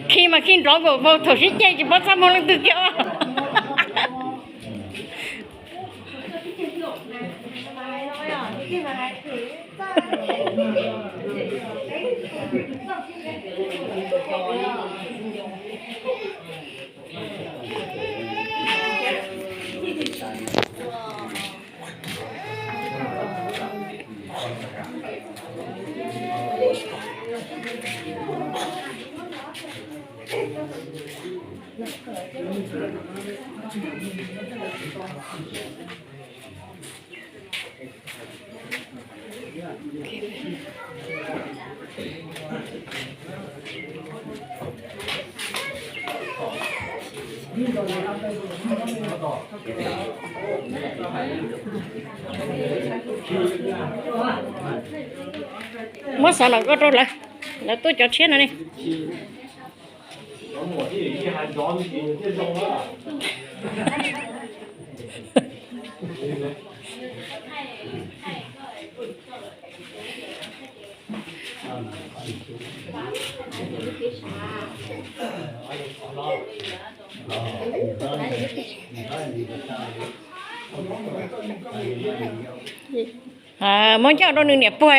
Khi mas khi nrov nkaus vau thaum sib ceg tsis paub txaj muag leej twg kiag. Muab xov no koj rau lawv, lawv tuaj cov tshiab no ne. Muab ncauj rau nws niam puag,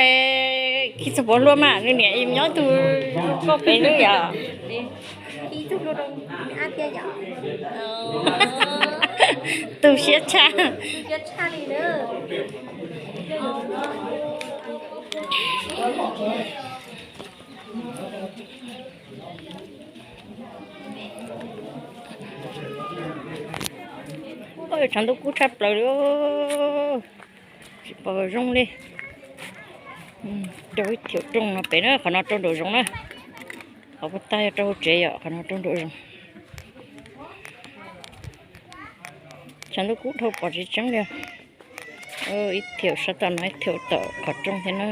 khi txog puav hlua mas nws niam nyob tus koj pem xwb yom. Tu siab tshaj. Tshav ntuj kub tshaj plaws li, tsis pom zoo li. Rau ib thiaum rooj no pem na, qhov no rau nraum zoov na. Qhov puag ta yog rau hauv tsev yom, qhov no rau nraum zoov. Tshav ntuj kub dhau pom tsis tseeb li. Ib thiaum sab tom no, ib thiaum tom qhov rooj thiab na.